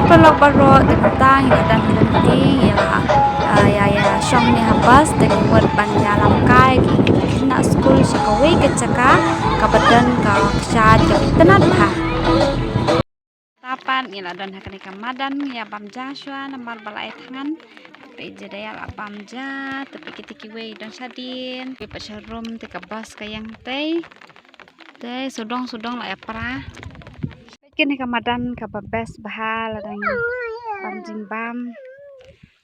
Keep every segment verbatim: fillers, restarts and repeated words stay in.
Paralok baroh, te mynta ngi la dang lynti, ngi la, ah, ïa, ïa shong ne ha bus, te ngi mut ban ïalam kai ki khynnah skul sha kawei ka jaka kaba don ka kshaid kaba itynnad bha. Mynta pat ngi la don ha kane ka madan, ngi ïa bam ja shuwa namar ba la ai thngan. Te peit, jada ïa la bam ja, te peit kita kiwei don shadien, kiwei pat sharum, te ka bus ka ïeng tei. Te sawdong sawdong la ïa pra. Kane ka madan kaba best bha, la dang bam jingbam.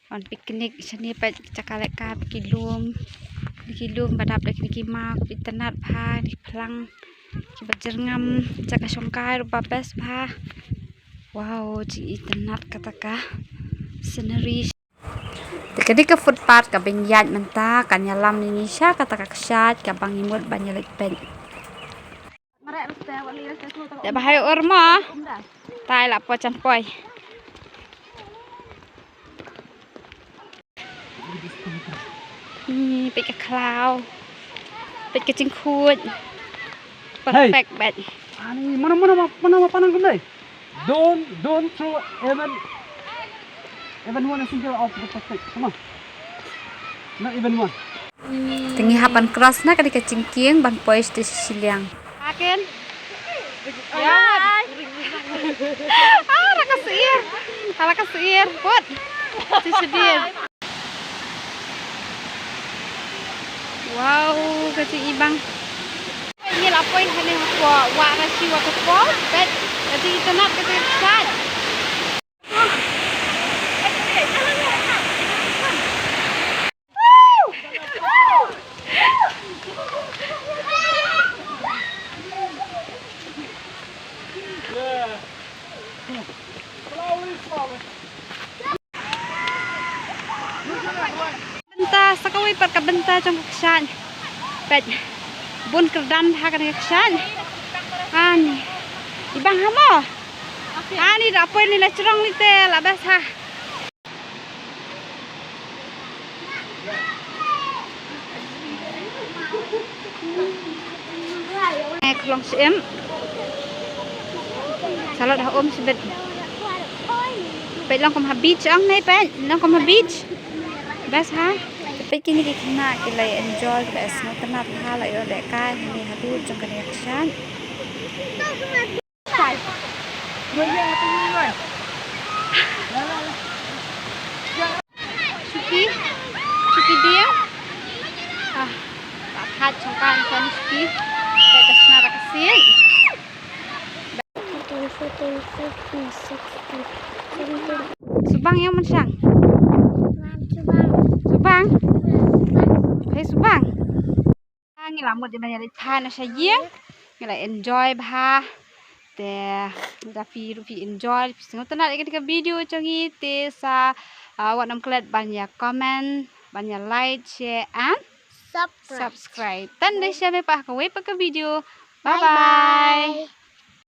Wan picnic shane, peit jaka lehkai, peit ki lum. Peit ki lum ba dap da kine ki maw, kaba itynnad bha, ki phlang kiba jyrngam, jaka shongkai ruh ba best bha. Wow, jingitynnad kata ka scenery. Te ka dei ka footpath kaba ngi ïaid mynta, kan ïalam ïa ngi sha kata ka kshaid kaba ngi mut ban ïaleit peit. Te ba hai ur mo. Tai la poi, jan poi. Hmm, peit ka khlaw. Peit ka jingkhuid. Perfect bad. Ani, mana, mana, mana, mana panang kumne? Don't, don't throw even, even one single of the plastic. Come on. Not even one. Te ngi hap ban cross na ka dei ka jingkieng ban poi sha shiliang. Akin. Ah, ra ka sir. Ra ka sir. Put. Ti sedir. Wow, ka jingibang. Ngi la poi hangne hapoh Wah Rashi Waterfall, peit ka jingitynnad ka jingshad. Bynta sa kawei pat ka bynta jong ka kshaid. Peit. Bun kyrdan ha kane ka kshaid. Ani. Ibang ha mo. Ani da poi ni la jrong ni te la best ha. Eh, ka long shim. Salad ha um shibit. Peit long kum ha beach ong ne peit. Long kum ha beach. Best ha. Peit kine ki khynnah ki la enjoy, ki la sngewtynnad ha la ïoh lehkai ha ne ha dud jong kane ka kshaid. Shuki, shuki dia. Ah, tak hat sangkan kan shuki. Kita senar kasih. Fourteen, fifteen, sixteen, seventeen. Subang ïa u mynsang. Subang. Subang. Hei subang. Ngi la mut ïa ban ïaleit phai noh sha ïing. Ngi la enjoy bha. Te lada phi ruh phi enjoy, phi sngewtynnad ïa kane ka video jong ngi te sa, ah, wat nym klet ban ïa comment, ban ïa like, share and subscribe. Tan da sha me pat ha kawei pat ka video. Bye bye.